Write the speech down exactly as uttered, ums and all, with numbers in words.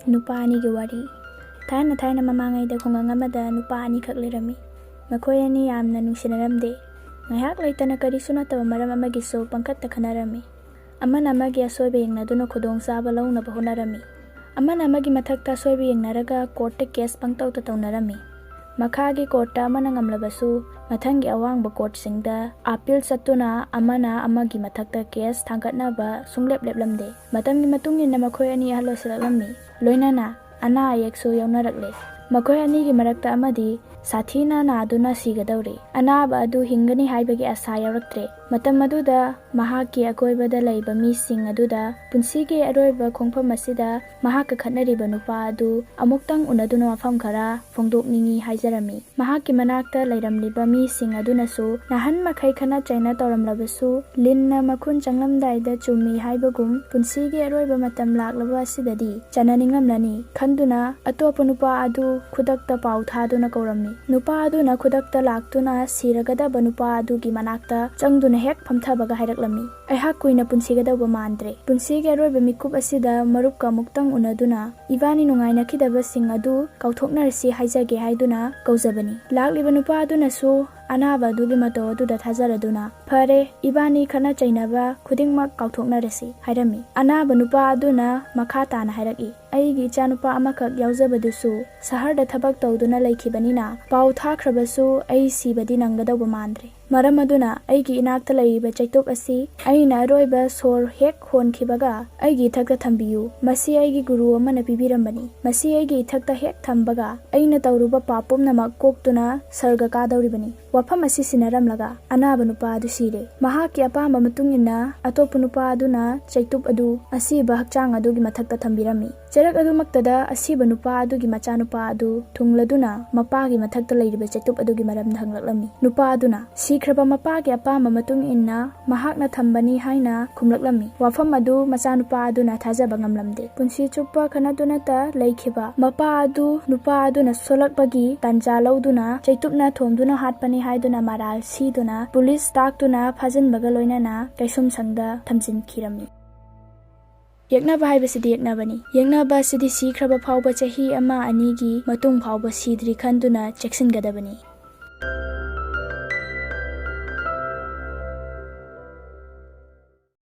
ꯅꯨꯄꯥ ꯑꯅꯤꯒꯤ ꯋꯥꯔꯤ꯫ ꯊꯥꯏꯅ ꯊꯥꯏꯅ ꯃꯃꯥꯡꯉꯩꯗ ꯈꯨꯡꯒꯪ ꯑꯃꯗ ꯅꯨꯄꯥ ꯑꯅꯤꯈꯛ ꯂꯩꯔꯝꯃꯤ꯫ ꯃꯈꯣꯏ ꯑꯅꯤ ꯌꯥꯝꯅ ꯅꯨꯡꯁꯤꯅꯔꯝꯗꯦ꯫ ꯉꯥꯏꯍꯥꯛ ꯂꯩꯇꯅ ꯀꯔꯤꯁꯨ ꯅꯠꯇꯕ ꯃꯔꯝ ꯑꯃꯒꯤꯁꯨ ꯄꯪꯈꯠꯇ ꯈꯠꯅꯔꯝꯃꯤ꯫ ꯑꯃꯅ ꯑꯃꯒꯤ ꯑꯁꯣꯏꯕ ꯌꯦꯡꯅꯗꯨꯅ ꯈꯨꯗꯣꯡꯆꯥꯕ ꯂꯧꯅꯕ ꯍꯣꯠꯅꯔꯝꯃꯤ꯫ ꯑꯃꯅ ꯑꯃꯒꯤ ꯃꯊꯛꯇ ꯑꯁꯣꯏꯕ ꯌꯦꯡꯅꯔꯒ ꯀꯣꯔꯠꯇ ꯀꯦꯁ ꯄꯪꯇꯧꯗ ꯇꯧꯅꯔꯝꯃꯤ꯫ ꯃꯈꯥꯒꯤ ꯀꯣꯔꯠꯇ ꯑꯃꯅ ꯉꯝꯂꯕꯁꯨ, ꯃꯊꯪꯒꯤ ꯑꯋꯥꯡꯕ ꯀꯣꯔꯠꯁꯤꯡꯗ ꯑꯥꯄꯤꯜ ꯆꯠꯇꯨꯅ ꯑꯃꯅ ꯑꯃꯒꯤ ꯃꯊꯛꯇ ꯀꯦꯁ ꯊꯥꯡꯒꯠꯅꯕ ꯁꯨꯡꯂꯦꯞ ꯂꯦꯞꯂꯝꯗꯦ꯫ ꯃꯇꯝꯒꯤ ꯃꯇꯨꯡ ꯏꯟꯅ ꯃꯈꯣꯏ ꯑꯅꯤ ꯑꯍꯜ ꯑꯣꯏꯁꯤꯜꯂꯛꯂꯝꯃꯤ꯫ ꯂꯣꯏꯅꯅ ꯑꯅꯥ ꯑꯌꯦꯛꯁꯨ ꯌꯥꯎꯅꯔꯛꯂꯦ꯫ ꯃꯈꯣꯏ ꯑꯅꯤꯒꯤ ꯃꯔꯛꯇ ꯑꯃꯗꯤ ꯁꯥꯊꯤꯅ ꯅꯥꯗꯨꯅ ꯁꯤꯒꯗꯧꯔꯦ꯫ ꯑꯅꯥꯕ ꯑꯗꯨ ꯍꯤꯡꯒꯅꯤ ꯍꯥꯏꯕꯒꯤ ꯑꯥꯁꯥ ꯌꯥꯎꯔꯛꯇ꯭ꯔꯦ꯫ ꯃꯇꯝ ꯑꯗꯨꯗ ꯃꯍꯥꯛꯀꯤ ꯑꯀꯣꯏꯕꯗ ꯂꯩꯕ ꯃꯤꯁꯤꯡ ꯑꯗꯨꯗ ꯄꯨꯟꯁꯤꯒꯤ ꯑꯔꯣꯏꯕ ꯈꯣꯡꯐꯝ ꯑꯁꯤꯗ ꯃꯍꯥꯛꯀ ꯈꯠꯅꯔꯤꯕ ꯅꯨꯄꯥ ꯑꯗꯨ ꯑꯃꯨꯛꯇꯪ ꯎꯅꯗꯨꯅ ꯋꯥꯐꯝ ꯈꯔ ꯐꯣꯡꯗꯣꯛꯅꯤꯡꯏ ꯍꯥꯏꯖꯔꯝꯃꯤ꯫ ꯃꯍꯥꯛꯀꯤ ꯃꯅꯥꯛꯇ ꯂꯩꯔꯝꯂꯤꯕ ꯃꯤꯁꯤꯡ ꯑꯗꯨꯅꯁꯨ ꯅꯍꯥꯟ ꯃꯈꯩ ꯈꯠꯅ ꯆꯩꯅ ꯇꯧꯔꯝꯂꯕꯁꯨ, ꯂꯤꯟꯅ ꯃꯈꯨꯟ ꯆꯪꯂꯝꯗꯥꯏꯗ ꯆꯨꯝꯃꯤ ꯍꯥꯏꯕꯒꯨꯝ, ꯄꯨꯟꯁꯤꯒꯤ ꯑꯔꯣꯏꯕ ꯃꯇꯝ ꯂꯥꯛꯂꯕ ꯑꯁꯤꯗꯗꯤ ꯆꯟꯅꯅꯤꯡꯂꯝꯂꯅꯤ ꯈꯟꯗꯨꯅ ꯑꯇꯣꯞꯄ ꯅꯨꯄꯥ ꯑꯗꯨ ꯈꯨꯗꯛꯇ ꯄꯥꯎ ꯊꯥꯗꯨꯅ ꯀꯧꯔꯝꯃꯤ꯫ ꯅꯨꯄꯥ ꯑꯗꯨꯅ ꯈꯨꯗꯛꯇ ꯂꯥꯛꯇꯨꯅ ꯁꯤꯔꯒꯗꯕ ꯅꯨꯄꯥ ꯑꯗꯨꯒꯤ ꯃꯅꯥꯛꯇ ꯆꯪꯗꯨꯅ ꯍꯦꯛ ꯐꯝꯊꯕꯒ ꯍꯥꯏꯔꯛꯂꯝꯃꯤ, "ꯑꯩꯍꯥꯛ ꯀꯨꯏꯅ ꯄꯨꯟꯁꯤꯒꯗꯧꯕ ꯃꯥꯟꯗ꯭ꯔꯦ꯫ ꯄꯨꯟꯁꯤꯒꯤ ꯑꯔꯣꯏꯕ ꯃꯤꯀꯨꯞ ꯑꯁꯤꯗ ꯃꯔꯨꯞꯀ ꯑꯃꯨꯛꯇꯪ ꯎꯅꯗꯨꯅ ꯏꯕꯥꯅꯤ ꯅꯨꯡꯉꯥꯏꯅꯈꯤꯗꯕꯁꯤꯡ ꯑꯗꯨ ꯀꯥꯎꯊꯣꯛꯅꯔꯁꯤ ꯍꯥꯏꯖꯒꯦ" ꯍꯥꯏꯗꯨꯅ ꯀꯧꯖꯕꯅꯤ꯫ ꯂꯥꯛꯂꯤꯕ ꯅꯨꯄꯥ ꯑꯗꯨꯅꯁꯨ ꯑꯅꯥꯕ ꯑꯗꯨꯒꯤ ꯃꯇꯧ ꯑꯗꯨꯗ ꯊꯥꯖꯔꯗꯨꯅ, "ꯐꯔꯦ, ꯏꯕꯥꯅꯤ ꯈꯠꯅ ꯆꯩꯅꯕ ꯈꯨꯗꯤꯡꯃꯛ ꯀꯥꯎꯊꯣꯛꯅꯔꯁꯤ" ꯍꯥꯏꯔꯝꯃꯤ꯫ ꯑꯅꯥꯕ ꯅꯨꯄꯥ ꯑꯗꯨꯅ ꯃꯈꯥ ꯇꯥꯅ ꯍꯥꯏꯔꯛꯏ, "ꯑꯩꯒꯤ ꯏꯆꯥꯅꯨꯄꯥ ꯑꯃꯈꯛ ꯌꯥꯎꯖꯕꯗꯨꯁꯨ ꯁꯍꯔꯗ ꯊꯕꯛ ꯇꯧꯗꯨꯅ ꯂꯩꯈꯤꯕꯅꯤꯅ, ꯄꯥꯎ ꯊꯥꯈ꯭ꯔꯕꯁꯨ ꯑꯩ ꯁꯤꯕꯗꯤ ꯅꯪꯒꯗꯧꯕ ꯃꯥꯟꯗ꯭ꯔꯦ꯫ ꯃꯔꯝ ꯑꯗꯨꯅ ꯑꯩꯒꯤ ꯏꯅꯥꯛꯇ ꯂꯩꯔꯤꯕ ꯆꯩꯇꯨꯞ ꯑꯁꯤ ꯑꯩꯅ ꯑꯔꯣꯏꯕ ꯁꯣꯔ ꯍꯦꯛ ꯍꯣꯟꯈꯤꯕꯒ ꯑꯩꯒꯤ ꯏꯊꯛꯇ ꯊꯝꯕꯤꯌꯨ꯫ ꯃꯁꯤ ꯑꯩꯒꯤ ꯒꯨꯔꯨ ꯑꯃꯅ ꯄꯤꯕꯤꯔꯝꯕꯅꯤ꯫ ꯃꯁꯤ ꯑꯩꯒꯤ ꯏꯊꯛꯇ ꯍꯦꯛ ꯊꯝꯕꯒ ꯑꯩꯅ ꯇꯧꯔꯨꯕ ꯄꯥꯞ ꯄꯨꯝꯅꯃꯛ ꯀꯣꯛꯇꯨꯅ ꯁꯔꯒ ꯀꯥꯗꯧꯔꯤꯕꯅꯤ"꯫ ꯋꯥꯐꯝ ꯑꯁꯤ ꯁꯤꯟꯅꯔꯝꯂꯒ ꯑꯅꯥꯕ ꯅꯨꯄꯥ ꯑꯗꯨ ꯁꯤꯔꯦ꯫ ꯃꯍꯥꯛꯀꯤ ꯑꯄꯥꯝꯕ ꯃꯇꯨꯡ ꯏꯟꯅ ꯑꯇꯣꯞꯄ ꯅꯨꯄꯥ ꯑꯗꯨꯅ ꯆꯩꯇꯨꯞ ꯑꯗꯨ ꯑꯁꯤꯕ ꯍꯛꯆꯥꯡ ꯑꯗꯨꯒꯤ ꯃꯊꯛꯇ ꯊꯝꯕꯤꯔꯝꯃꯤ꯫ ꯆꯔꯛ ꯑꯗꯨꯃꯛꯇꯗ ꯑꯁꯤꯕ ꯅꯨꯄꯥ ꯑꯗꯨꯒꯤ ꯃꯆꯥꯅꯨꯄꯥ ꯑꯗꯨ ꯊꯨꯡꯂꯗꯨꯅ ꯃꯄꯥꯒꯤ ꯃꯊꯛꯇ ꯂꯩꯔꯤꯕ ꯆꯩꯇꯨꯞ ꯑꯗꯨꯒꯤ ꯃꯔꯝꯗ ꯍꯪꯂꯛꯂꯝꯃꯤ꯫ ꯅꯨꯄꯥ ꯑꯗꯨꯅ, "ꯁꯤꯈ꯭ꯔꯕ ꯃꯄꯥꯒꯤ ꯑꯄꯥꯝꯕ ꯃꯇꯨꯡ ꯏꯟꯅ ꯃꯍꯥꯛꯅ ꯊꯝꯕꯅꯤ" ꯍꯥꯏꯅ ꯈꯨꯝꯂꯛꯂꯝꯃꯤ꯫ ꯋꯥꯐꯝ ꯑꯗꯨ ꯃꯆꯥꯅꯨꯄꯥ ꯑꯗꯨꯅ ꯊꯥꯖꯕ ꯉꯝꯂꯝꯗꯦ꯫ ꯄꯨꯟꯁꯤ ꯆꯨꯞꯄ ꯈꯠꯅꯗꯨꯅꯇ ꯂꯩꯈꯤꯕ ꯃꯄꯥ ꯑꯗꯨ ꯅꯨꯄꯥ ꯑꯗꯨꯅ ꯁꯣꯜꯂꯛꯄꯒꯤ ꯇꯥꯟꯖꯥ ꯂꯧꯗꯨꯅ ꯆꯩꯇꯨꯞꯅ ꯊꯣꯝꯗꯨꯅ ꯍꯥꯠꯄꯅꯤ ꯍꯥꯏꯗꯨꯅ ꯃꯔꯥꯜ ꯁꯤꯗꯨꯅ ꯄꯨꯂꯤꯁ ꯇꯥꯛꯇꯨꯅ ꯐꯥꯖꯤꯟꯕꯒ ꯂꯣꯏꯅꯅ ꯀꯩꯁꯨꯝꯁꯪꯗ ꯊꯝꯖꯤꯟꯈꯤꯔꯝꯃꯤ꯫ ꯌꯦꯛꯅꯕ ꯍꯥꯏꯕꯁꯤꯗꯤ ꯌꯦꯛꯅꯕꯅꯤ꯫ ꯌꯦꯛꯅꯕ ꯑꯁꯤꯗꯤ ꯁꯤꯈ꯭ꯔꯕ ꯐꯥꯎꯕ ꯆꯍꯤ ꯑꯃ ꯑꯅꯤꯒꯤ ꯃꯇꯨꯡ ꯐꯥꯎꯕ ꯁꯤꯗ꯭ꯔꯤ ꯈꯟꯗꯨꯅ ꯆꯦꯛꯁꯤꯟꯒꯗꯕꯅꯤ꯫